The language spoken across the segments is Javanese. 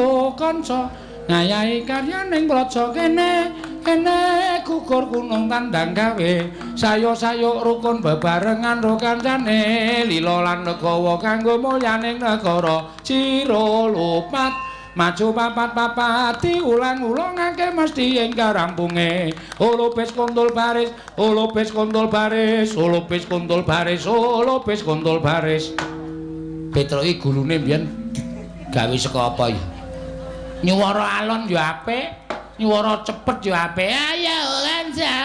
Ayo kanca ngayahi karyaning praja kene kene gugur gunung tandang gawe sayo-sayo rukun bebarengan ro kancane lila lan legawa kanggo mulyaning negara cira lupat maju papat papat diulang-ulangake mesti ing karampunge ulupis kontol baris ulupis kontol baris ulupis kontol baris ulupis kontol baris. Petro iki gurune mbiyen gawe saka apa ya? Nyuwara alon ya apik, nyuwara cepet ya apik. Ayo kanca.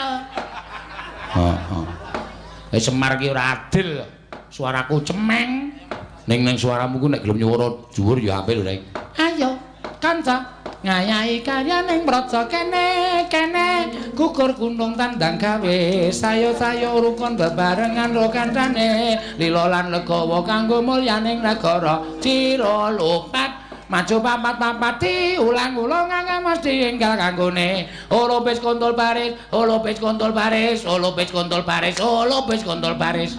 Heeh. Semar ki ora adil. Suaraku cemeng. Ning ning suaramu ku nek gelem nyuwara dhuwur ya apik lho, Rek. Ayo kanca ngayahi karyaning praja kene kene gugur gunung tandang gawe sayo-sayo rukun bebarengan ro kancane lila lan legawa kanggo mulyaning negara cira lupat maju papat papat diulang-ulangake mesti enggal kanggone ulupis kontol baris ulupis kontol baris ulupis kontol baris ulupis kontol baris.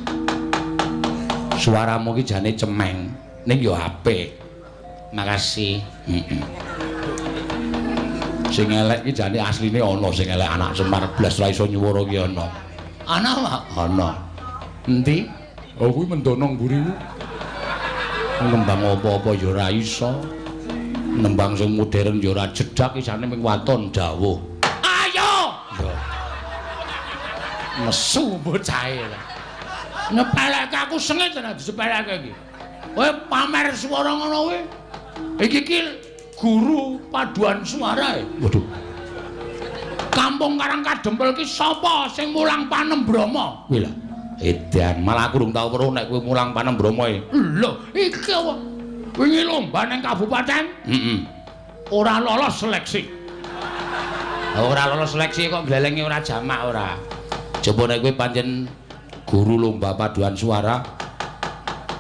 Suaramu ki jane cemeng ning ya apik. Makasih. Heeh. Sing elek ki jane asline ana sing elek anak Semar blas ra iso nyuwara ki ana. Ana apa? Ana. Endi? Oh kuwi mendono mburimu. Nembang apa-apa ya ora iso. Nembang sing modern ya ora jedak isane ming waton dawuh. Ayo. Ya. Nesu bocahe. Nyepeleke aku sengit tenan disepeleke iki. Kowe pamer swara ngono kuwi. Iki ki guru paduan suara e. Waduh. Kampung Karang Kadempel ki sapa sing mulang Panembrama? Kuwi lho. Edan, malah aku durung tau weruh nek kowe mulang Panembrama e. Lho, iki apa? Wingi lomba ning kabupaten? Heeh. Ora lolos seleksi. Ora lolos seleksi kok glelenge ora jamak ora. Coba nek kowe pancen guru lomba paduan suara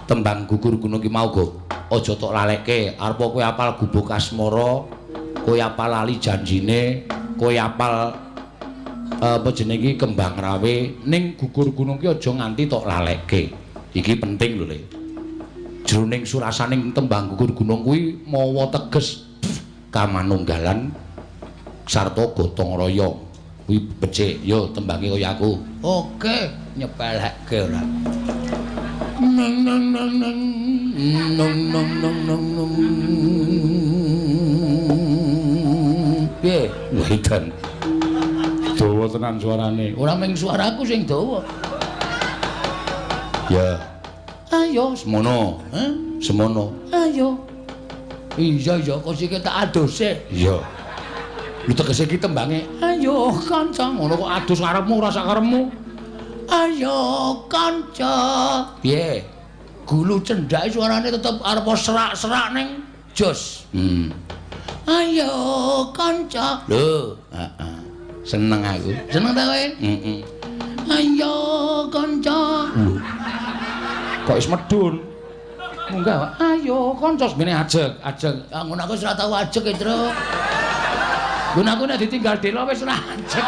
tembang gugur gunung ki mau go. Aja tok lalekke, arep kowe apal gubuk asmara, kowe apal lali janjine, kowe apal apa jenenge iki kembang rawe, ning gugur gunung ki aja nganti tok lalekke. Iki penting lho, Le. Jroning surasaning tembang gugur gunung kuwi mawa teges kamanunggalan sarta gotong royong. Kuwi becik, yo tembange kaya aku. Oke, nyepelekke ora. Neng neng neng neng nong nong nong nong nong. Piye? Wedan. Dawa tenan suarane. Ora mung suaraku sing dawa. Ya. Ayo semono. Heh? Semono. Ayo. Iya iya kok sik tak adose. Iya. Lho tegese iki tembange. Ayo kanca ngono kok adus karepmu ora sak karepmu. Ayo kanca. Piye? Gulu cendhake suarane tetep arep serak-serak ning jos. Ayo kanca. Lho, heeh. Seneng aku. Seneng ta kowe? Heeh. Ayo kanca. Lho. Kok wis medun? Munggah. Ayo kanca semene ajeg, ajeg. Ah ngono aku wis ora tau ajeg, Tru. Ngono aku nek ditinggal dela wis ora ajeg.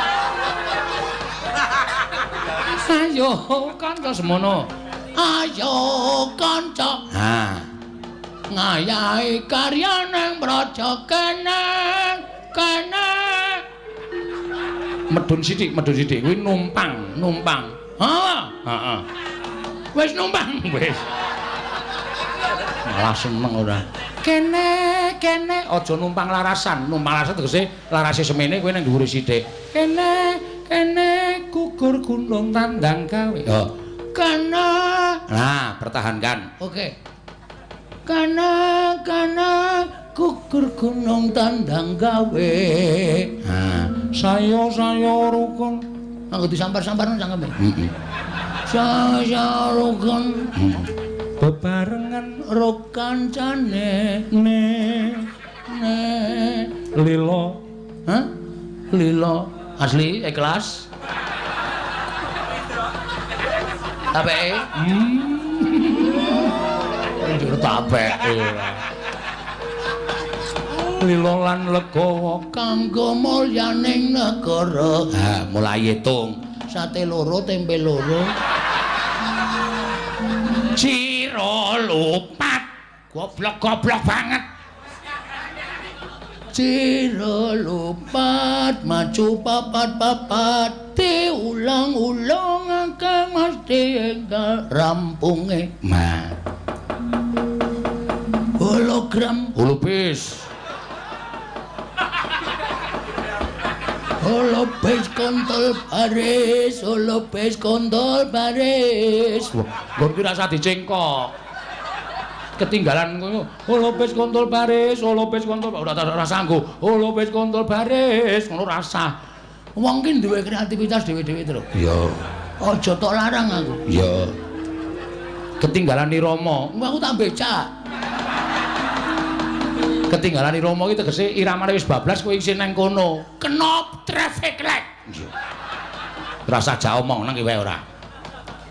Ayo kanca semono. Ayo kanca. Ha. Ngayahi karyaning praja kene kene. Medun sithik kuwi numpang, numpang. Ha, heeh. Wis numpang wis. Malah seneng ora. Kene kene aja numpang larasan, numpang larasan tegese larase semene kowe ning dhuwure sithik. Kene kene gugur gunung tandang gawe. Oh. Kene. Nah, pertahankan. Oke. Kene kene gugur gunung tandang gawe. Ha, sayo-sayo rukun. Anggo disampar-sampar cangkeme. Heeh. Sayo rukun. Bebarengan ro kancane ne ne lilo. Hah? Lilo asli ikhlas. Tapeke. Njur tapeke. Lilo lan legawa kanggo mulyaning negara. Ha, mulai hitung. Sate loro, tempe loro. Ciro lupat. Goblok-goblok banget. Siji lupat maju papat papat diulang-ulang akeh mesti enggal rampunge. Nah. Hologram holobis. Holobis kontol baris, holobis kontol baris. Wah, nggon ki rasa dicengkok. Ketinggalan ngono. Holobis kontol baris, holobis kontol ora ora sanggup. Holobis kontol baris, ngono rasa. Wong ki duwe kreativitas dhewe-dhewe, Tru. Iya. Aja tok larang aku. Iya. Ketinggalan irama. Aku tak becak. Ketinggalan irama iki tegese iramane wis bablas kowe isih nang kono. Kena traffic light. Iya. Rasa jak omong nang ki wae ora.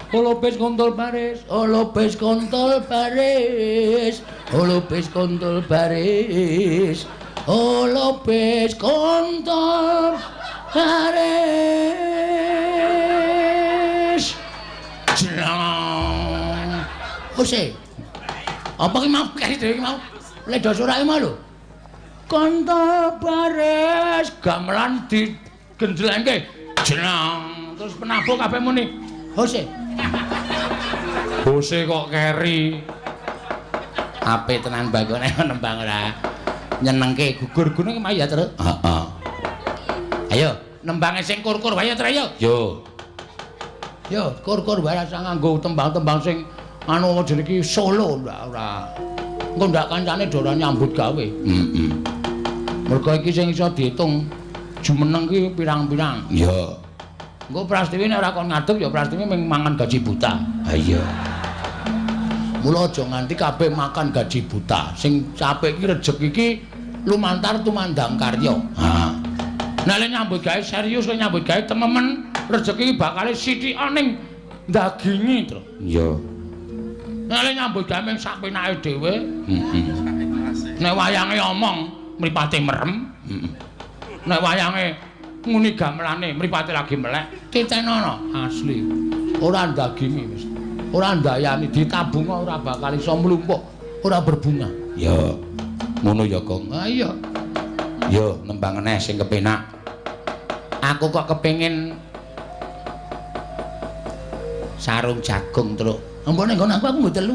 Holobis kontol baris, holobis kontol baris, holobis kontol baris, holobis kontol baris. Jrong. Ose. Apa ki mau keri dhewe ki mau? Ledo surake mau lho. Kontol baris gamelan digendlengke. Jrong. Terus penabuh kabeh muni. Hose. Hose kok keri. Apik tenan bagone nembang ora. Nyenengke gugur gunung ki ya, Tru. Heeh. Ayo nembange sing kur-kur wae, Tru, ayo. Yo. Yo, kur-kur wae rasa nganggo tembang-tembang sing anu jenenge iki solo ndak ora. Engko ndak kancane do ora nyambut gawe. Heeh. Mergo iki sing iso diitung jumeneng ki pirang-pirang. Iya. Engko Prastiwi nek ora kon ngadeg ya Prastiwi mung mangan gaji buta. Ha iya. Mula aja nganti kabeh makan gaji buta. Sing capek iki rejeki iki lumantar tumandang karya. Ha. Nek le nyambut gawe serius, le nyambut gawe tememen, rejeki iki bakale sithika ning dagingi, Tru. Iya. Nek le nyambut gawe mung sak penake dhewe, heeh. Nek wayange omong, mripate merem. Heeh. Nek wayange muni gamelane, mripate lagi melek, titenono asli. Ora ndagingi wis. Ora ndayani ditabung ora bakal iso mlumpuk, ora berbunga. Ya. Ngono ya, Gong. Ha iya. Yo nembang meneh sing kepenak. Aku kok kepengin sarung jagung, Truk. Ampun ning nggon aku nggo telu.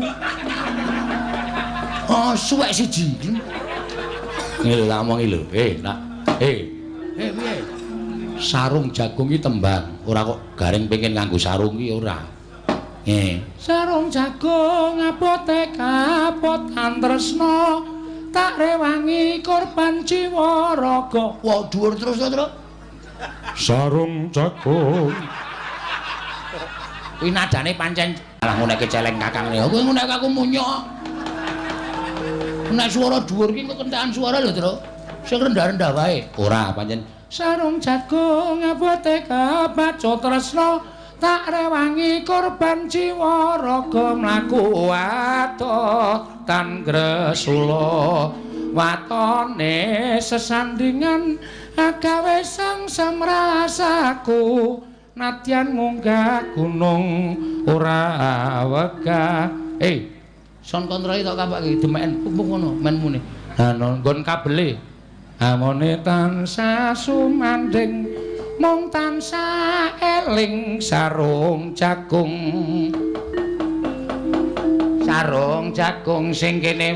Oh, suwek siji. Ngene lho tak omongi lho. Nak. Eh, piye? Sarung jagung iki tembang, ora kok garing pengen nganggo sarung iki ora. Sarung jagung abote kapotan tresna tak rewangi korban jiwa raga. Wah, dhuwur terus to, Truk. Sarung jagung. Kuwi nadane pancen malah nguneke celeng kakang. Kowe nguneke aku munyuk. Nek swara dhuwur ki kok kentekan suara lho, Truk. Sing rendah-rendah wae. Ora, pancen sarung jagung abote kabaca tresna tak rewangi korban jiwa raga mlaku adoh tan gresula watone sesandingan agawe sangsem rasaku nadyan munggah gunung ora wegah. Son kontrole tok kapak iki demeken pupuk ngono men muni. Ha nggon kabele amone tansah sumandhing mung tansah eling sarung jagung. Sarung jagung sing kene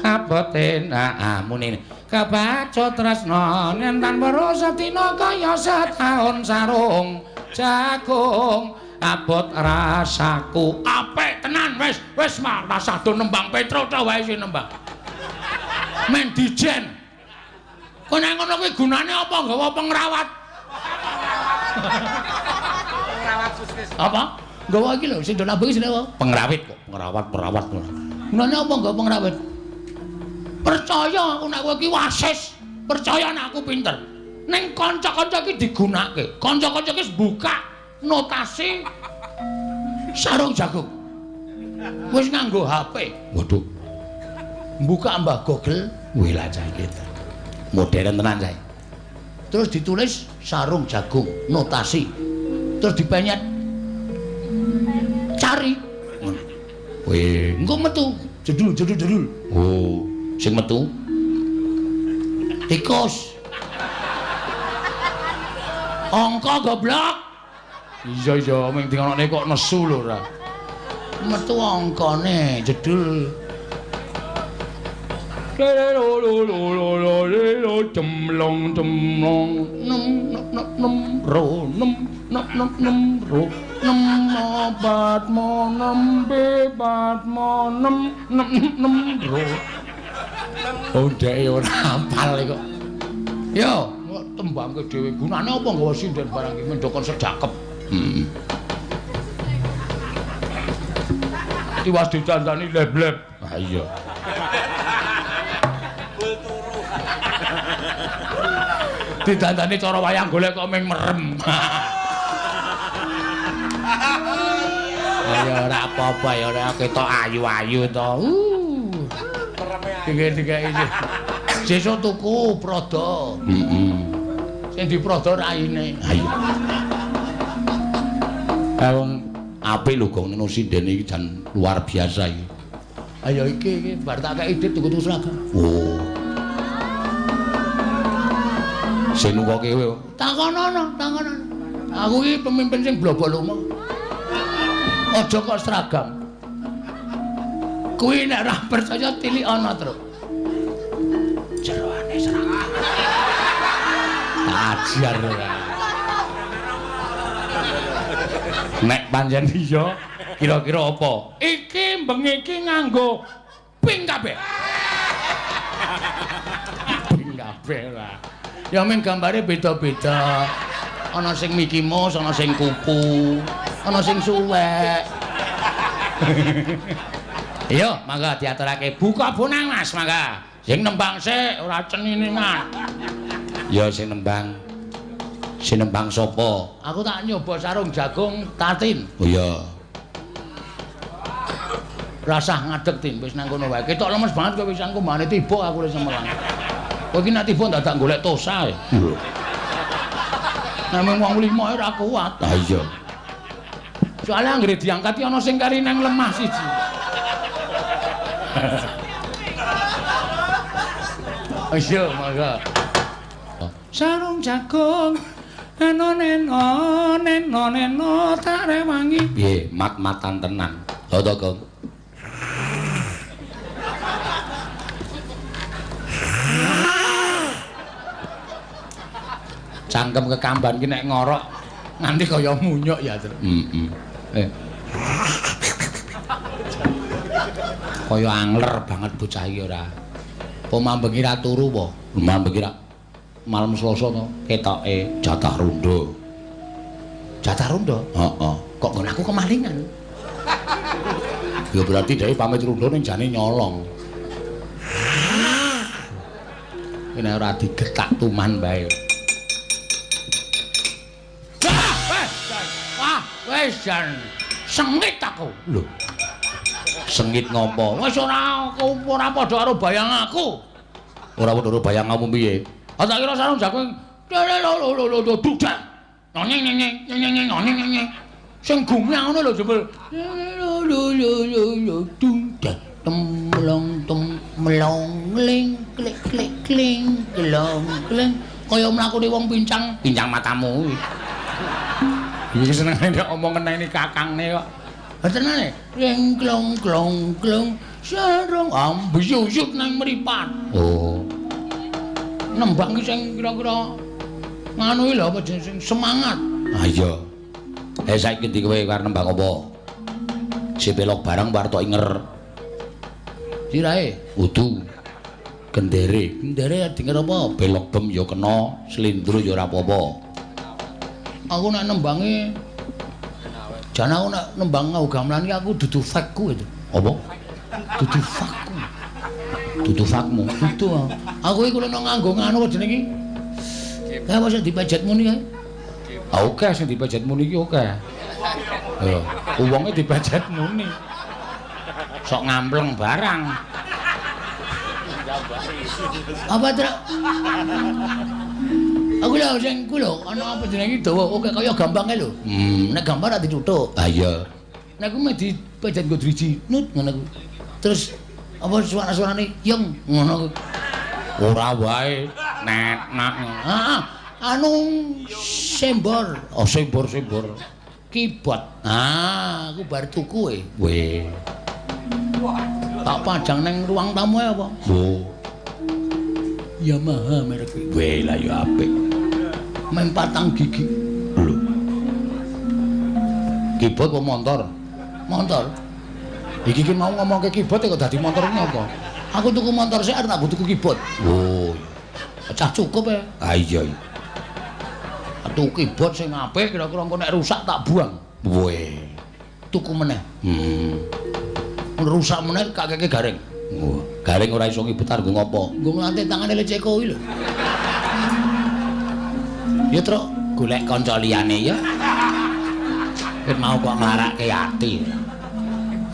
abote nah muni kebaca tresna yen tan weruh sedina kaya setaun sarung jagung abot rasaku. Apik tenan wis wis rasah do nembang Petro ta wae sing nembang. Men dijen. Kok nek ngono kuwi gunane apa nggawa pengrawat? Pengrawat sustis. Apa? Nggawa iki lho sing do nabung jenenge apa? Pengrawit kok, pengrawat perawat ngono. Gunane apa nggawa pengrawit? Percaya aku nek kowe iki wasis, percaya nek aku pinter. Ning kanca-kanca iki digunakake. Kanca-kanca iki buka notasi sarung jagung. Wis nganggo HP. Waduh. Buka Mbah Google, wih lah cah iki. Modern tenan cah. Terus ditulis sarung jagung, notasi. Terus dipenyet cari. Wih, engko metu jedul jedul jedul. Oh, sing metu. Tikus. Angka goblok. Iya iya ming dingonone kok nesu lho ora. Metu angkane jedul. Cemlong cemlong nem nem nem ro nem nem nem nem ro nem obat mo nem bebat mo nem nem nem ro. Oh dhek ora hafal kok. Yo, kok tembangke dhewe gunane apa nggawa sinden barang iki mendokon sedakep. Heeh. Tiwas didandani leb-leb. Ha iya. Didandani cara wayang golek kok ming merem. Ayo ora apa-apa ya ora ketok ayu-ayu to. Dikek-dikek iki. Sesuk tuku Prada. Heeh. Sing diprada raine. Ha iya. Ha wong apik lho gong neno sindene iki jan luar biasa iki. Ayo iki iki bar tak kei dit tuku-tuku seragam. Oh. Sing nukoke kowe. Takonono, takonono. Aku iki pemimpin sing blobol lomo. Aja kok seragam. Kuwi nek ora percaya tilik ana, Truk. Jeroane seragam. Ajar ora. Nek pancen iya, kira-kira apa? Iki bengi iki nganggo ping kabeh. Ping kabeh ora. Ya ming gambare beda-beda. Ana sing Mickey Mouse, ana sing kupu, ana sing suwek. Iya, mangga diaturake buka bonang Mas, mangga. Sing nembang sik ora cenine, Mas. Ya sing nembang. Sing nembang sapa? Aku tak nyoba sarung jagung Tatin. Oh iya. Rasah ngadeg Tin, wis nang kono wae. Ketok lemes banget kowe wis aku mbane tiba aku wis semelang. Kowe iki nek tiba dadak golek tosa. Lho. Nek mung wong lima ora kuat. Ha iya. Soale anggere diangkat iki ana sing kari nang lemah siji. Iya, mangga. Sarung jagung neno neno neno neno tak rewangi. Piye, mat-matan tenan. Lho to, Gong. Cangkem kekamban ki nek ngorok nganti kaya munyuk ya, Tru. Heeh. Kaya angler banget bocah iki ora. Apa mambengi ra turu apa? Mambengi ra malam Selasa to ketoke jatah rondo. Jatah rondo? Heeh. Kok nggon aku kemalingan? Ya berarti dhek pamit rondo ning jane nyolong. Ini ora digetak tuman bae. Wah, wis jan sengit aku. Lho. Sengit ngopo? Wis ora aku ora padha karo bayang aku. Ora padha karo bayangmu piye? Ah tak kira sarung jagung lho lho lho dudak. Nyeng nyeng nyeng nyeng nyeng nyeng nyeng. Sing gumyang ngono lho jebul. Lho lho lho lho lho dudak temlong temlong ling klik klik kling klong kling kaya mlakune wong pincang. Pincang matamu kuwi. Iki senengane nek omong ngeneni kakangne kok. Ha tenane, ring klong klong klong sarung ambuyuyut nang mripat. Oh. Nembang ki sing kira-kira nganu iki lho apa jeneng sing semangat. Ha iya. Eh saiki ndi kowe arep nembang apa? Si pelok barang bar tok inger. Sirahe udu. Gendere. Gendere dinger apa? Pelok bem ya kena, slindro ya ora apa-apa. Aku nek nembangi jan aku nek nembang gamelan iki aku dudu fakku itu. Apa? Dudu fakku. Dudu fakmu. Dudu. Aku iki kulino nganggo nganu apa jenenge iki? Kae apa sing dipejet muni kae? Ah oke sing dipejet muni iki oke. Lho, wonge dipejet muni. Sok ngampleng barang. Apa, Truk? Aku lho sing ku lho ana apa jenenge dawa oke kaya gampange lho. Nek gambar ra dicuthuk. Ha iya. Nek ku meh dipejet nggo driji, nut ngono ku. Terus apa suara-suarane yeng ngono ku. Ora wae. Net nak. Heeh. Anu sembor. Oh, sembor-sembor. Keyboard. Ah, aku bar tuku e. Weh. Tak pajang nang ruang tamu ae apa? Oh. Yamaha merek kuwi. Weh, lah ya apik. Meng patang gigi. Lho. Keyboard apa motor? Motor. Iki ki mau ngomongke keyboard kok dadi motor iki apa? Aku tuku motor sik arep tak tuku keyboard. Oh. Cah cukup e. Ah iya. Tuku keyboard sing apik kira-kira engko nek rusak tak buang. Weh. Tuku meneh. Rusak meneh kakeke garing. Wah, garing ora iso ngibetar nggo ngopo? Nggo nglatih tangane leceko kuwi lho. Ya, Truk, golek kanca liyane ya. Ket mau kok nglarake ati.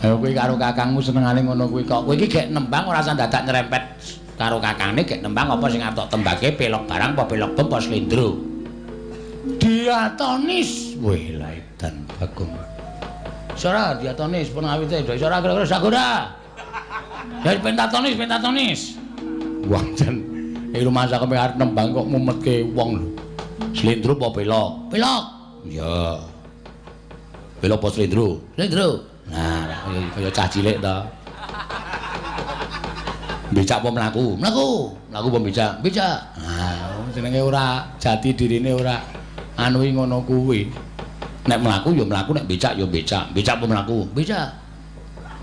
Ayo kuwi karo kakangmu senengane ngono kuwi kok. Kowe iki gek nembang ora usah dadak nyerempet karo kakangne, gek nembang apa sing arep tok tembake pelok barang apa pelok bom apa slendro. Diatonis. Weh, lah edan Bagong. Sora diatonis pengawite do sora kira-kira sagora. Ya pentatonis, pentatonis. Wah, jan iki rumangsa kowe arep nembang kok mumetke wong lho. Slendro apa pelok? Pelok. Iya. Pelok apa slendro? Slendro. Nah, kaya cah cilik to. Becak apa mlaku? Mlaku. Mlaku apa becak? Becak. Nah, jenenge ora jati dirine ora anu ngono kuwi. Nek mlaku ya mlaku, nek becak ya becak. Becak apa mlaku? Becak.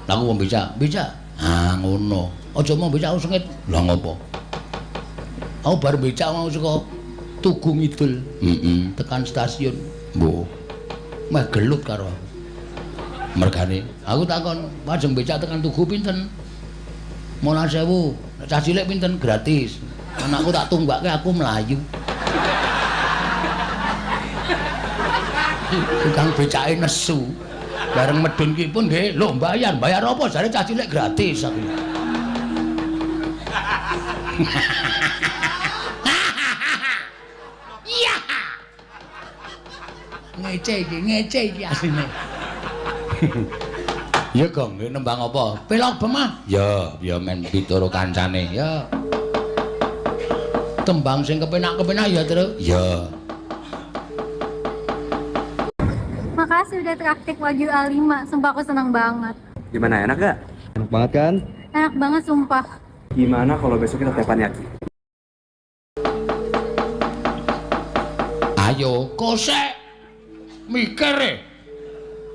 Mlaku apa becak? Becak. Ah, ngono. Aja mau becak sengit. Lah ngopo? Aku bar becak mau saka Tugu Ngidul. Heeh. Tekan stasiun. Mbok. Meh gelut karo aku. Mergane aku takon, "Pajeng becak tekan Tugu pinten?" 15.000. Nek cah cilik pinten? Gratis. Anakku tak tunggakke aku mlayu. Tukang becake nesu. Bareng medun ki pun nggih, lho bayar, bayar apa? Jare cah cilik gratis aku. Iya. Ngece iki, ngece iki asline. Ya, Gong, nembang apa? Pelok bemah. Ya, ya men pitoro kancane. Ya. Tembang sing kepenak-kepenak ya, Truk. Ya. Makasih udah traktir Wagyu A5, sumpah aku senang banget. Gimana, enak gak? Enak banget kan? Enak banget sumpah. Gimana kalau besok kita teppanyaki? Ayo, kosek. Mikir e.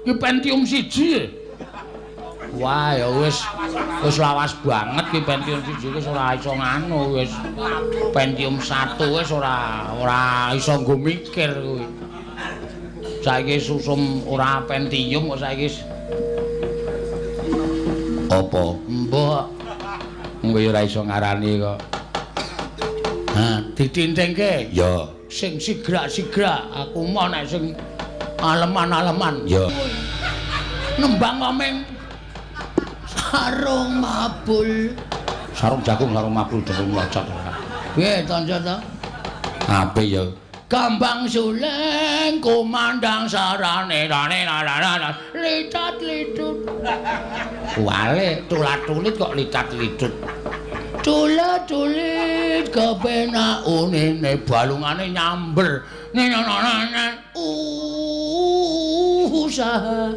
Ki Pentium 1 e. Wah, ya wis wis lawas banget ki Pentium 1 wis ora iso nganu wis. Pentium 1 wis ora iso nggo mikir kuwi. Saiki susum ora Pentium kok saiki. Apa? Mbok. Engko ya ora iso ngarani kok. Ha, ditintingke. Ya. Sing sigrak-sigrak, aku mau nek sing aleman-aleman. Ya. Nembang komeng sarung mabul. Sarung jagung, sarung mabul jagung locot. Piye tanca ta? Apik ya. Gambang suling kumandang sarane rane rane licat litut. Wale tulat-tulit kok licat-litut. Tulat-tulit kepenak unine balungane nyamber. Nene usaha.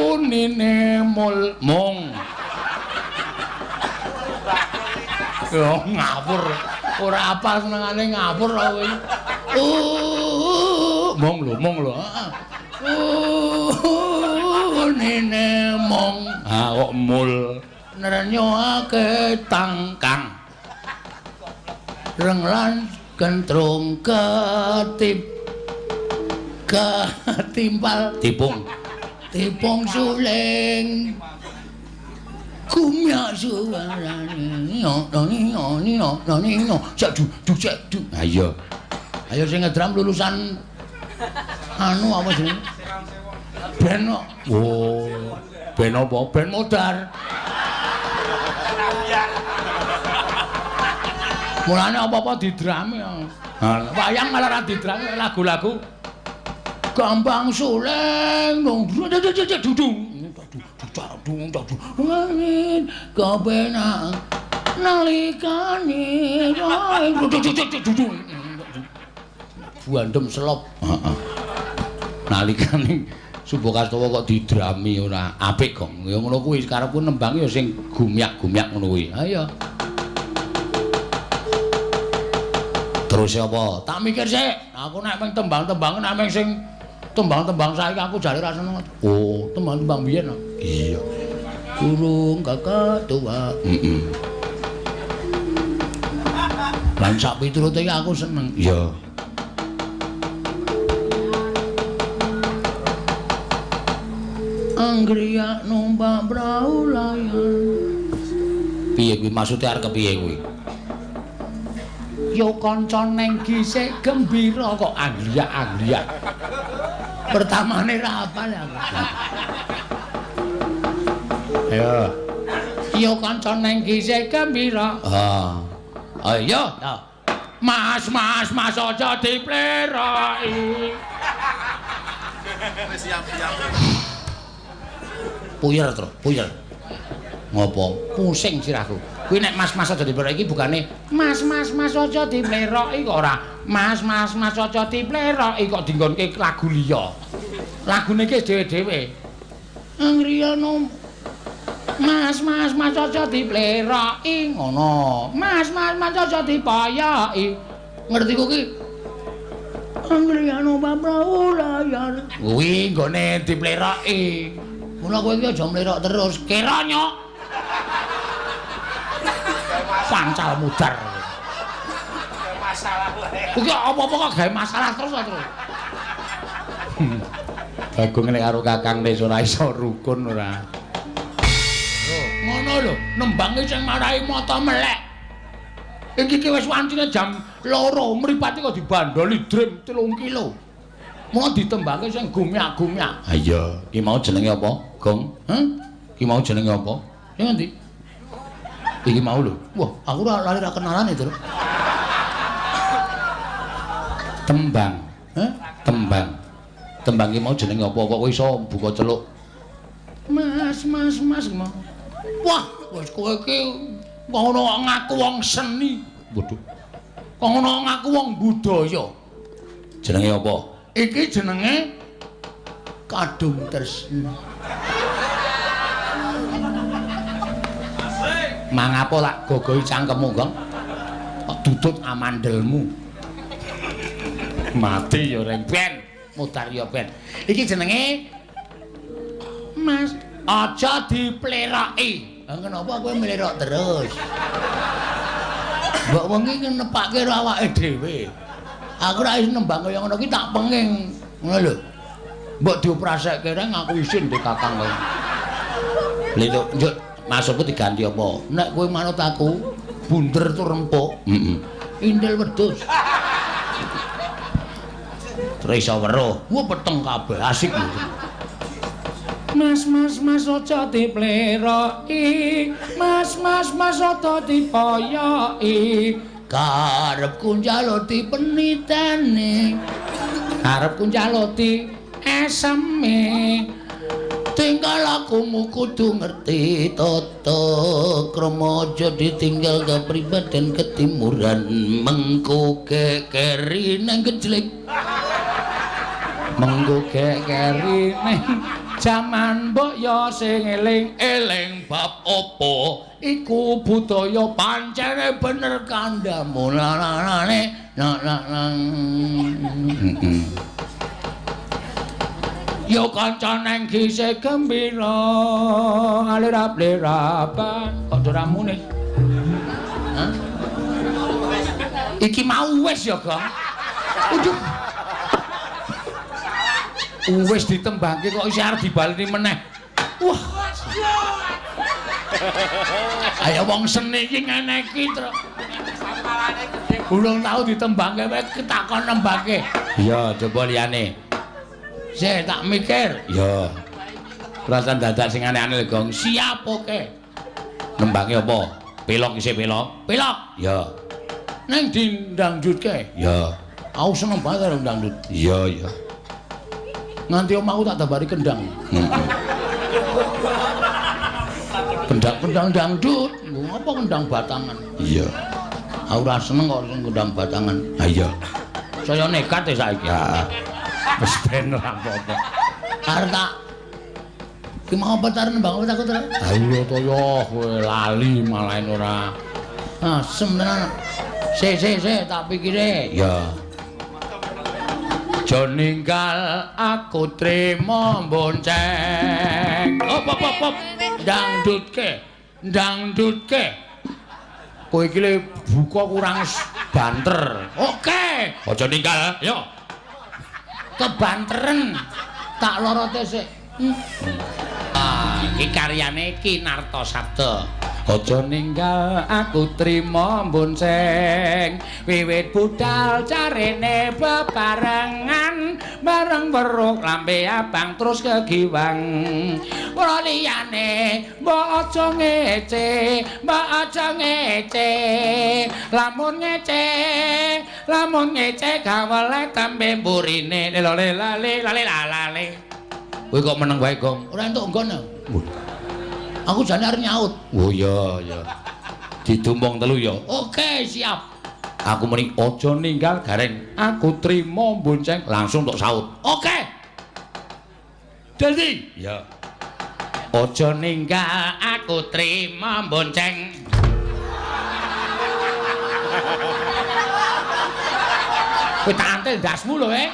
Unine mul mung. Yo ngawur. Ora apal senengane ngawur kowe. Mong lho, mong lho. Nene mong. Ah kok mul. Nenyokake tangkang. Reng lan kentrung ketip ketimpal tipung. Tipung suling. Kumyak suarane no no no no no cek du du cek du. Ayo. Ayo sing ngedram lulusan anu apa jenenge? Ben kok. Oh. Ben apa? Ben modar. Mulane apa-apa didrami. Wayang malah ora didrami lagu-lagu Gambang suling dong dudung. cak dung cak dung. Ngene kepenak nalikane buandem selop. Heeh. Nalikane Sumbakastawa kok didrami ora apik, Gong. Ya ngono kuwi karepku nembang ya sing gumyak-gumyak ngono kuwi. Ha iya. Terus apa? Tak mikir sik. Aku nek mung tembang-tembang nek mung sing tembang-tembang saiki aku jare ra seneng. Oh, tembang-tembang biyen. Iya. Burung kakak tua. Heeh. Lan sak piturute aku seneng. Iya. Anggriyak numpak prau layar. Piye kuwi maksude arep kepiye kuwi? Yo kanca neng gisik gembira kok angliak-angliak. Pertamane ra apal aku. Ayo. Yo kanca neng gisik gembira. Ah. Ayo. Mas, mas, mas aja dipleroki. Siap-siap. Puyer to, puyer. Ngopo? Pusing sirahku. Kuwi nek mas-mas aja dipleroki iki bukane mas mas mas aja dipleroki kok ora. Mas mas mas aja dipleroki kok dinggonke lagu liya. Lagune iki dhewe-dhewe. Angriyana mas mas mas aja dipleroki ngono. Mas mas mas aja dipayoki. Ngerti ku ki? Angriyana paprau layar. Kuwi nggone dipleroki. Mula kowe iki aja mlerok terus. Kira nyok. Pancal mudar. Masalah wae. Kuwi apa-apa kok gawe masalah terus to, terus. Bagong nek karo Kakang wis ora iso rukun ora. Lho, ngono lho, nembange sing marai mata melek. Iki ki wis wancine jam 2, mripate kok dibandoli drim 3 kilo. Mula ditembangke sing gumyak-gumyak. Ha iya, ki mau jenenge apa, Gong? Hah? Ki mau jenenge apa? Sing endi? Iki mau lho. Wah, aku ora lali ra kenalan itu. Tembang. Hah? Tembang. Tembang ki mau jenenge apa kok iso buka celuk? Mas, mas, mas mau. Wah, wis kowe iki ngono ngaku wong seni. Waduh. Kok ngono ngaku wong budaya. Jenenge apa? Iki jenenge Kadung Tresna. Mangapo lak gogohi cangkemmu, Gong? Kok dudut amandelmu. Mati ya reng ben, mudar ya ben. Iki jenenge Mas, aja dipleroki. Lah kenapa kowe mlerok terus? Mbok wong iki nepake karo awake dhewe. Aku ra iso nembang kaya ngono ki tak penging. Ngono lho. Mbok dioprasekke reng aku isin ndek Kakang kowe. Lha njuk maksudku diganti apa? Nek kowe manut aku, bunder tur rempuk. Heeh. Indel wedhus. Terus iso weruh. Wah peteng kabeh asik lho. Mas mas mas aja dipleroki. Mas mas mas aja dipoyoki. Karepku njaluk penitene. Karepku njaluk eseme. Tinggal lakumu kudu ngerti tata krama aja ditinggal kepribaden ketimuran mengko kekeri nang kejlek. Mengko kekeri nang jaman mbok ya sing eling-eling bab apa iku budaya pancene bener kandhamu lalane la. Yo kanca neng gisik gembira alirap-lirapan kok ora muni. Hah? Iki mau wis ya, Gong. Ujuk. Wis ditembangke kok isih arep dibaleni meneh. Wah. Ayo wong seni iki ngene iki, Tru. Urung tau ditembangke wae takon nembangke. Iya, coba liyane. Sik tak mikir. Iya. Perasaan dadak sing aneh-aneh lho, Gong. Siap oke. Nembange apa? Pelok isih pelok. Pelok. Iya. Neng dindangdutke. Iya. Aku seneng banget karo dangdut. Iya, iya. Nganti omahku tak tambari kendang. Heeh. Kendang-kendang dangdut. Ngapa kendang batangan? Iya. Aku ora seneng kok sing kendang batangan. Ha iya. Saya nekat ya saiki. Ha. Wis ben ora apa-apa. Arep tak ki mau pacaran nembang apa takut ora? Ha iya to yo kowe lali malahin ora. Asem tenan. Sik tak pikire. Ya. Aja ninggal aku trimo bonceng. Op op op op. Dangdutke. Dangdutke. Kowe iki le buka kurang banter. Oke. Aja ninggal, yo. Kebanteren. Tak lorote sik. Ah, iki karyane Ki Nartasabda. Aja ninggal aku trimo bonceng. Wiwit budal carene bebarengan bareng weruh lambe abang terus kegiwang. Ora liyane mbok aja ngece, mbok aja ngece. Lamun ngece gawelek tembe mburine lele lale lale lale. Kowe kok meneng wae, Gong? Ora entuk nggon. Aku jane arep nyaut. Oh iya iya. Ditumpung telu ya. Oke, siap. Aku muni aja ninggal Gareng. Aku trimo bonceng langsung tok saut. Oke. Dadi. Ya. Aja ninggal aku trimo bonceng. Kowe tak antil ndasmu lho, eh.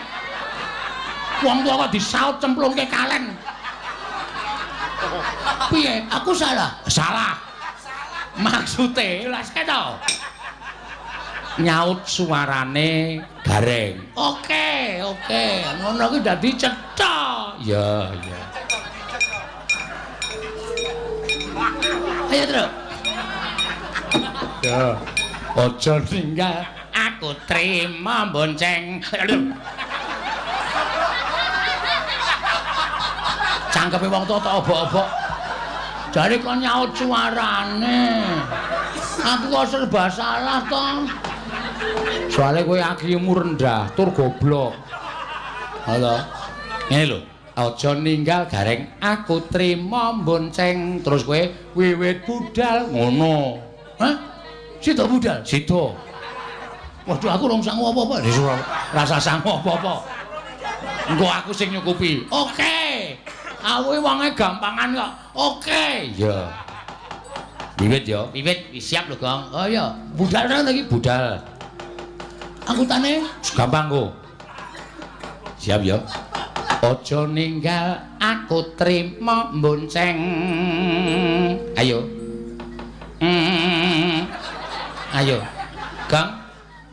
Wong tuwa kok disaut cemplungke kalen. Piye? Aku salah? Salah. Maksude lah keto. Nyaut suarane Gareng. Oke, oke. Ngono kuwi dadi cetha. Ya, ya. Ayo, Truk. Ya. Aja ninggal aku trimo bonceng. Cangkepe wong tuwa tak obok-obok. Jare kon nyaut suarane. Aku kok serba salah to. Soale kowe IQ-mu rendah, tur goblok. Halo. Ngene lho, aja ninggal Gareng, aku trimo bonceng. Terus kowe wiwit budal ngono. Hah? Sida budal? Sida. Waduh, aku rong sangu apa-apa. Rasa sangu apa-apa. Engko aku sing nyukupi. Oke. Aku wonge gampangan kok. Oke. Iya. Wiwit ya. Wiwit siap lho, Gong. Oh iya, budal tenan iki, budal. Angkutane gampang kok. Siap ya. Aja ninggal aku trimo bonceng. Ayo. Ayo. Gong,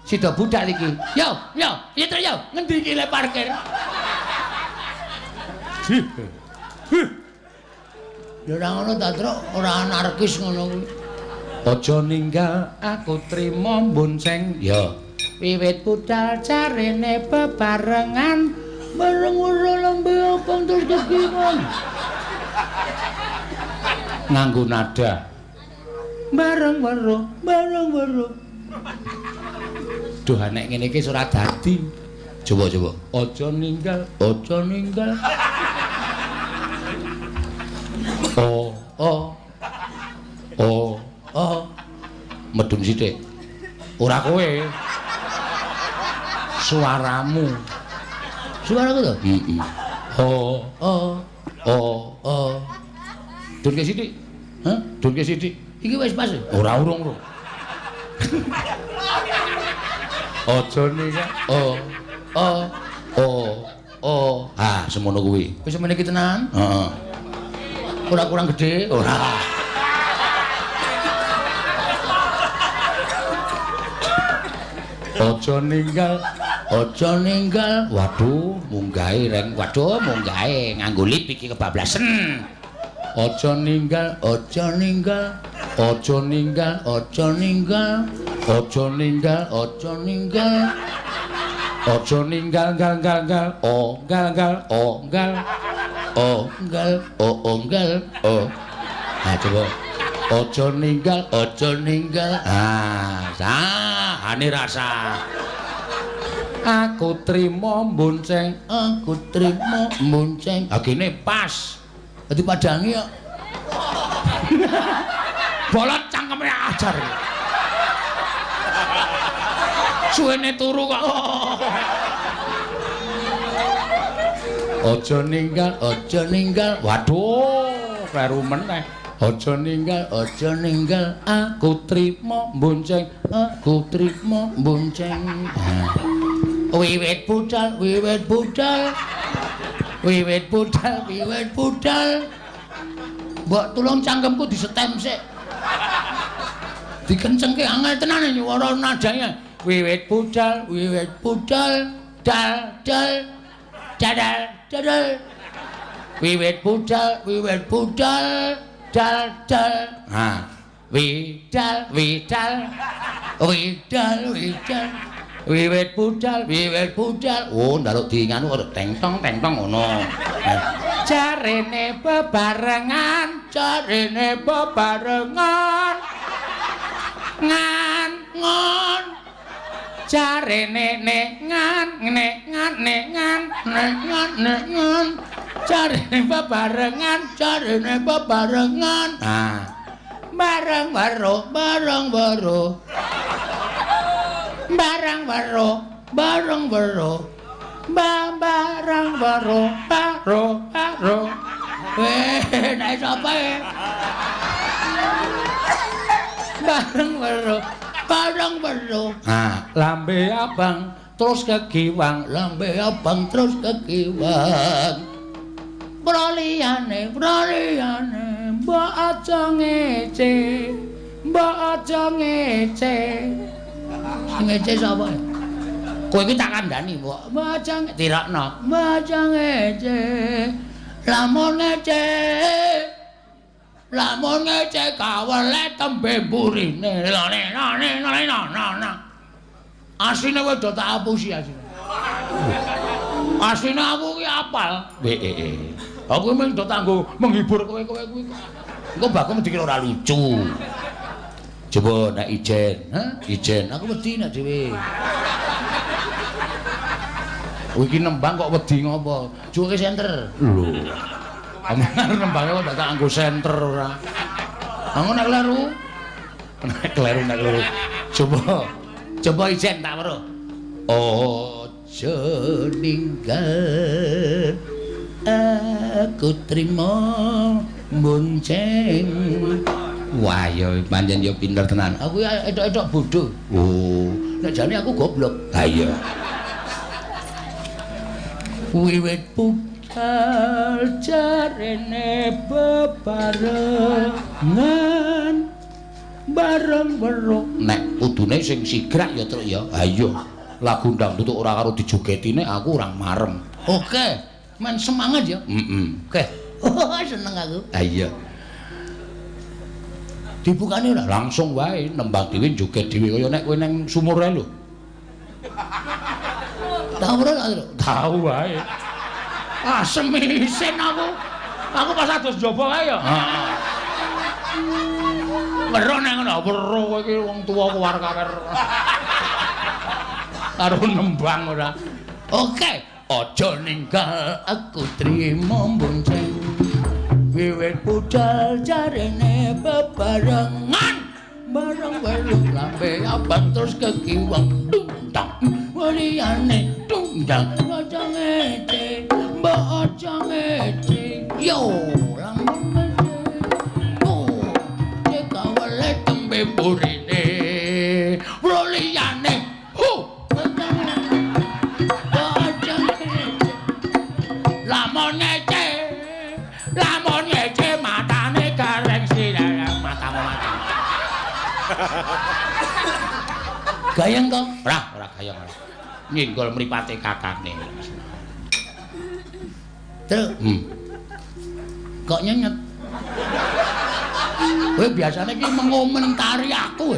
sida budal iki. Yo, yo, piye to yo? Ngendi iki le parkir? Ya ora ngono ta, Truk, ora anarkis ngono kuwi. Aja ninggal aku trimo bonceng. Ya. Wiwit budal carene bebarengan bareng weruh lambe abang terus kegiwang. Nganggo nada. Bareng weruh, bareng weruh. Duh, nek ngene iki ora dadi. Coba coba. Aja ninggal, aja ninggal. Oh, oh. Oh, oh. Medun sithik. Ora kowe. Suaramu. Suaraku to? Heeh. Oh, oh, oh, oh. Dunke sithik. Hah? Dunke sithik. Iki wis pas. Ora urung, urung. Aja ninggal. Oh, oh, oh, oh. Ah, semono kuwi. Wis semene iki tenan? Heeh. Ora kurang gede, ora. Aja ninggal, aja ninggal. Waduh, munggahe reng. Waduh, munggahe nganggo lip iki kebablasen. Aja ninggal, aja ninggal, aja ninggal, aja ninggal, aja ninggal, aja ninggal. Aja ninggal gal gal gal, oh gal gal, oh gal. Oh gal, oh oh gal, oh. Nah, coba. Aja ninggal, aja ninggal. Ah, sah, ane rasa. Aku trimo bonceng, aku trimo bonceng. Ha gene pas. Dadi padangi kok. Bolot cangkeme ajar. Suwene turu kok. Aja ninggal, aja ninggal. Waduh, kleru meneh. Aja ninggal, aja ninggal, aku trimo bonceng, aku trimo bonceng. Wiwit budal, wiwit budal. Wiwit budal, wiwit budal. Mbok tulung cangkemku disetem sik. Dikencengke angel tenan nyuwara nadanya. Wiwit budal, dal dal dadal dadal. Wiwit budal, dal dal. Ha. Widal widal. Widal widal. Wiwit budal, wiwit budal. Oh, njaluk di nganu kok teng-tong teng-tong ngono. Jarene bebarengan, jarene bebarengan. Ngan ngon. Jarene nek ngan nek ngan nek ngan nek ngan nek ngan. Jarene bebarengan, jarene bebarengan. Ah. Bareng weruh, bareng weruh. Barang weruh, bareng weruh. Barang weruh, baro baro. Weh, nek sapa e? Bareng weruh, bareng weruh. Ah, lambe abang terus kegiwang, lambe abang terus kegiwang. Proliyane, proliyane, mbok aja ngece, mbok aja ngece. Sing ngece sapa? Kowe iki tak kandhani, mbok. Mbok aja tirakno. Mbok aja ngece. Lamun ngece. Lamun ngece kaweleh tembe mburine. Lone lone lone lone. Asline kowe do tak apusi asline. Asline aku ki apal. Aku mung do tanggo menghibur kowe-kowe kuwi. Engko mbakku dikira ora lucu. Coba nek ijen, ha? Ijen, aku wedi nek dhewe. Kowe iki nembang kok wedi ngopo? Juke senter. Lho. Aman nembange kok tak anggo senter ora. Aku nek kleru. Nek kleru, nek kleru. Coba, coba ijen tak weruh. Aja ninggal aku trimo bonceng. Wah, ya pancen ya pinter tenan. Aku ya etok-etok bodoh. Oh, nek jane aku goblok. Ha iya. Wiwit budal jarene bebarengan bareng weruh. Nek kudune sing sigrak ya, Truk ya. Ha iya. Lagu dangdut ora karo dijogetine aku ora marem. Oke, men semangat ya. Heeh. Oke. Seneng aku. Ha iya. Dibukane ora? Langsung wae nembang dhewe joget dhewe kaya nek kowe nang sumur ae lho. Tau ora ta, Truk? Tau wae. Ah, semisin aku. Aku pas adus njaba kae ya. Heeh. Weruh nek ngono, weruh kowe iki wong tuwa kuwar-kawer. Karo nembang ora. Oke, aja ninggal aku trimo bonceng. Wiwit budal jarene bebarengan bareng weruh lambe abang terus kekiwang tungtang waliyane tungtang aja ngece mbok aja ngece yo lamun ngece oh kawele tembe burine broliyane hu aja ngece lamun ngece lamun ngece matane gareng sirang matamu matamu. Gayeng to? Ora, ora gayeng ora. Nyenggol mripate kakane. Truk. Kok nyenyet? Kowe biasane iki mengomentari aku.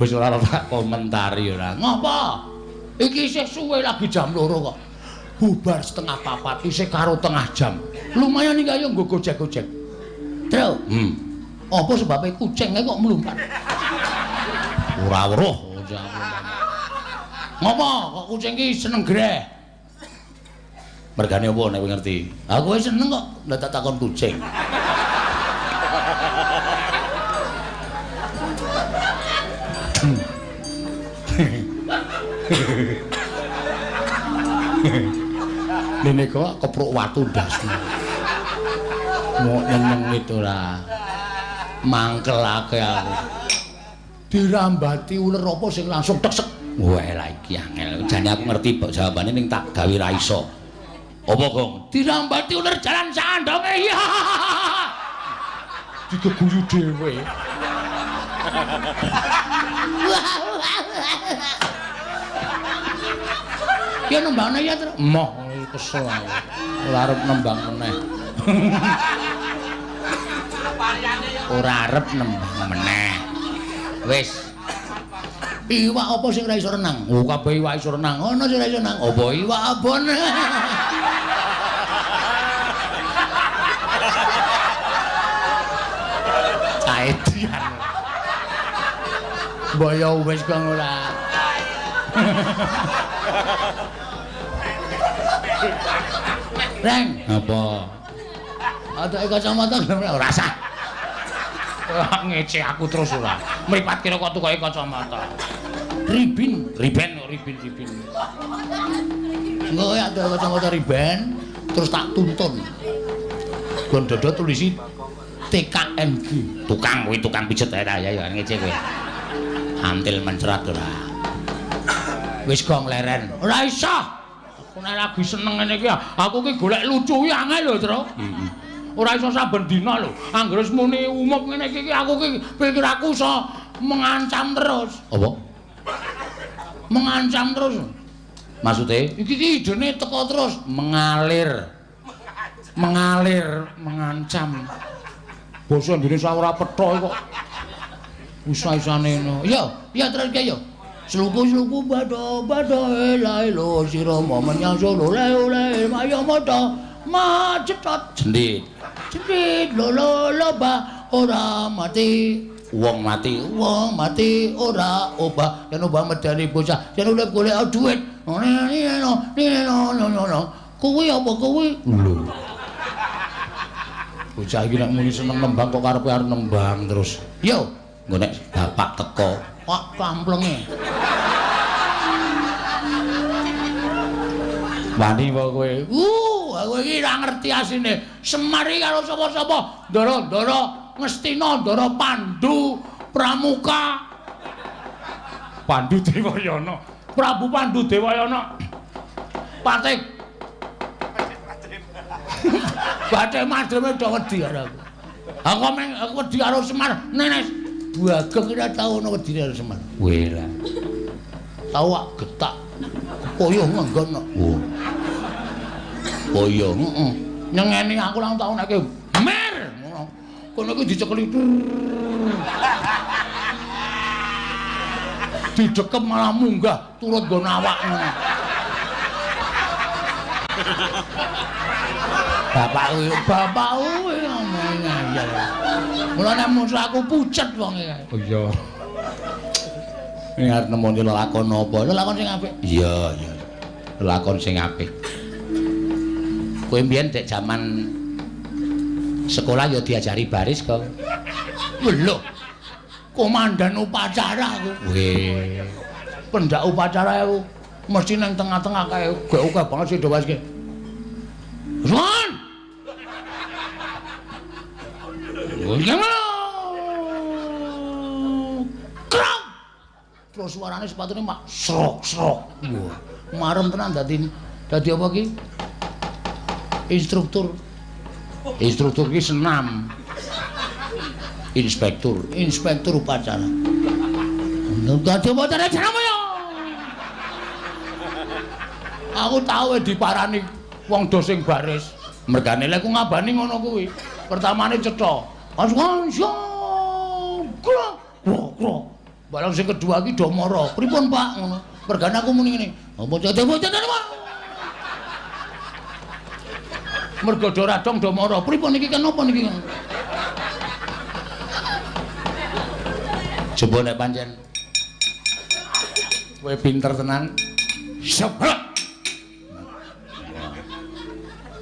Wis ora tak komentari ora. Ngopo? Iki isih suwe lagi jam 2 kok. Bubar 3:30 isih karo tengah jam. Lumayan iki ayo nggo gojek-gojek. Truk. Apa sebabe kucinge kok mlumpat? Ora weruh. Ngopo kok kucing iki seneng greh? Mergane apa nek kowe ngerti? Aku wis seneng kok ndak tak takon kucing. Dene kok kepruk watu ndasmu. Mok nyeneng itu ora. Mangkelake aku. Dirambati uler apa sing langsung teksek. Wah, lah iki angel. Jane aku ngerti kok jawabane ning tak gawe ra iso. Apa, Gong? Dirambati uler jalan sandonge. Iya. Digeguyu dhewe. Ya nembangane ya, Tru. Emoh, kesel aku. Ora arep nembang meneh. Ora arep nembang meneh. Wis. Iwak apa sing ora iso renang? Oh, kabeh iwak iso renang. Ono sing ora iso renang. Apa iwak abon? Caedian. Mbok ya wis kok ora. Reng, apa? Adoke kacamata ora sah. Ngece aku terus ora. Mripat kira kok tukoke kacamata. Ribin, riben ribin ribin. Engko ya adoke kacamata riben terus tak tuntun. Gon dodo tulisi TKMG. Tukang kuwi tukang pijet ae ta ya ya ngece kowe. Antil mencrat ora. Wis gong leren. Ora iso. Aku nek lagi seneng ngene iki aku ki golek lucu ki angel lho, Tru. Heeh. Ora iso saben dina lho. Anggere wis muni umup ngene iki aku ki pikir aku iso mengancam terus. Apa? Mengancam terus. Maksude iki ki idene teko terus mengalir. Mengalir, mengancam. Basa Indonesia ora petho kok. Isa-isane ngono. Iya, iya terus ki yo. Sluku-sluku bado-bado elai lo sira menyang Solo le le mayo moto macetot jendit. Jendit lo lo lo ba ora mati. Wong mati, wong mati ora obah. Yen obah medeni bocah, yen urip golek dhuwit. No no no no. Kuwi apa kuwi? Lho. Bocah iki nek muni seneng nembang kok karepe arep nembang terus. Yo, engko nek bapak teko, kok kamplenge. Wani apa kowe? Aku iki ora ngerti asine. Semar iki karo sapa-sapa? Ndara-ndara Ngastina, Ndara Pandu, Pramuka. Pandu Dewayana. Prabu Pandu Dewayana. Patik. Bathik madreme do wedi karo aku. Aku meng aku wedi karo Semar. Nenes Bageng ora tau ono wedi karo Semar. Weh lah. Tau ak getak. Koyo ngenggon kok. Oh. Koyo, heeh. Nyengeni aku lang tau nek mer ngono. Kono iki dicekeli. Didekem malah munggah turut nggon awak ngono. Bapak kuwi, bapak kuwi ngomong ngayal. Mulane musuh aku pucet wong iki. Oh iya. Ini arep nemoni lelakon apa? Lelakon sing apik. Iya, iya. Lelakon sing apik. Kowe mbiyen dek jaman sekolah ya diajari baris kok. Lho. Komandan upacara aku. Weh. Pendak upacara aku mesti nang tengah-tengah kae gek akeh banget sing do waske. Ron. Krok. Terus suarane sepatune mak srok-srok. Wah, marem tenan dadi dadi apa ki? Instruktur. Instruktur ki senam. Inspektur, inspektur upacara. Dadi upacara jenenge ya. Aku tau diparani wong do sing baris. Mergane lek ku ngabani ngono kuwi. Pertamane cetha. Krok krok. Barang sing kedua iki do mara. Pripun, Pak? Ngono. Mergane aku muni ngene. Apa jate-jate Pak? Mergo do radong do mara. Pripun iki kenapa niki? Coba nek pancen kowe pinter tenan. Sebrek.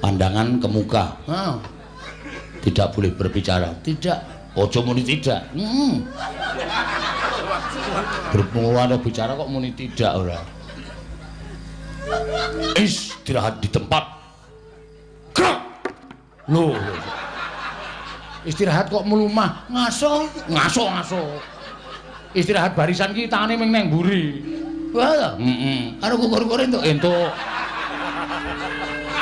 Pandangan ke muka. Heeh. Tidak boleh berbicara. Tidak. Ojo muni tidak. Heeh. Berhubung ana bicara kok muni tidak ora. Istirahat di tempat. Gerak. Lho. Istirahat kok mlumah, ngaso, ngaso, ngaso. Istirahat barisan ki tangane ming nang mburi. Wah, heeh. Karo kukur-kukur entuk entuk.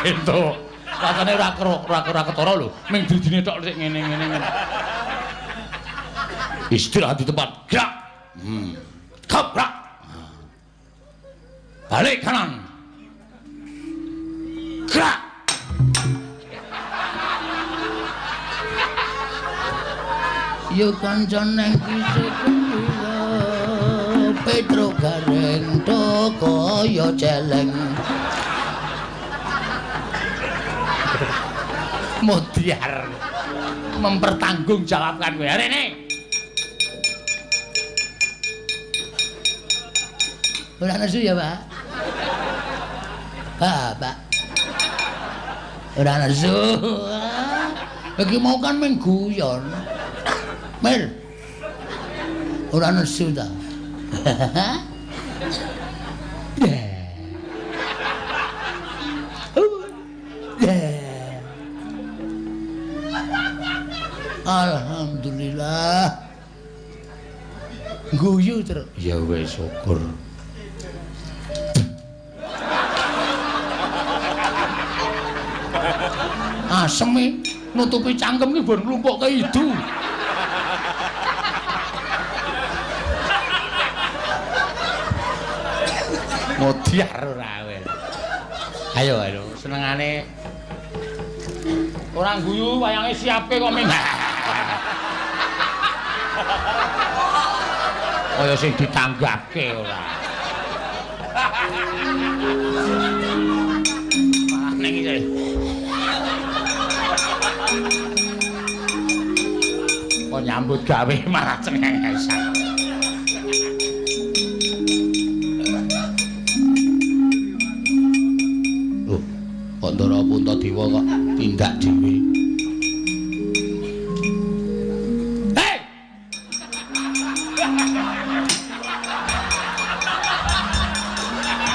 Entuk. Rasane ora ora ketara lho, ming drijine tok sik ngene-ngene ngene. Istirahat di tempat. Gerak. Gebrak. Balik kanan. Gerak. Yo kanca neng kisih kula Petro Gareng to kaya celeng. Modiar mempertanggungjawabkan kowe. Rene. Ora nesu ya, Pak? Bapak. Ora nesu. Iki mau kan mung guyon. Mir. Ora nesu ta. Alhamdulillah. Guyu terus. Ya wis syukur. Asem nutupi cangkem ki bon nglumpukke idu. Modiar ora kowe. Ayo ayo senengane ora guyu wayange siapke kok ming. Kaya sing ditanggapke ora. Malah ning iki. Kok nyambut gawe malah cengengesan. Loh, kok Ndara Puntadewa kok tindak dhewe. Hei!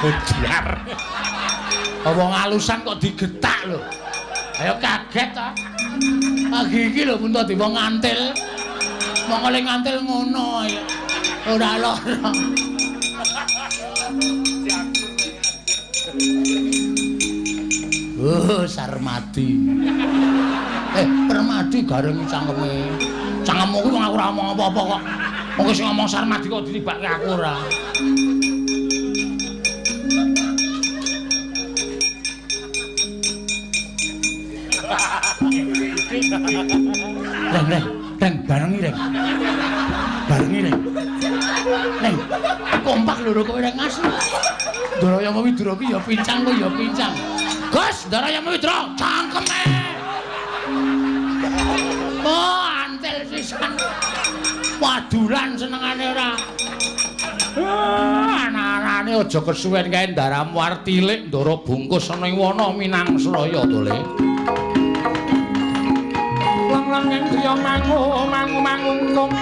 Bodiar. Wong alusan kok digetak lho. Ayo kaget ta. Pagi iki lho Puntadewa ngantil. Mongko le ngantil ngono ayo. Ora lara. Oh, Sarmadi. Permadi gareng cangkeme. Cangkemmu kuwi wong aku ora ngomong apa-apa kok. Wong sing ngomong Sarmadi kok ditibake aku ora. Reng, reng, reng, barengi reng. Barengi reng. Reng, kompak lho kowe reng asli. Ndara Yama Widra ki ya pincang kowe ya pincang. Gus, Ndara Yama Widra, cangkeme. Oh, antel sisan. Wadulan senengane ora. Anak-anake aja kesuwen kae ndaramu arep tilik ndara bungkus ana ing wana Minangsraya to, Le. Lang-lang ing griya mangu mangu mangungkung.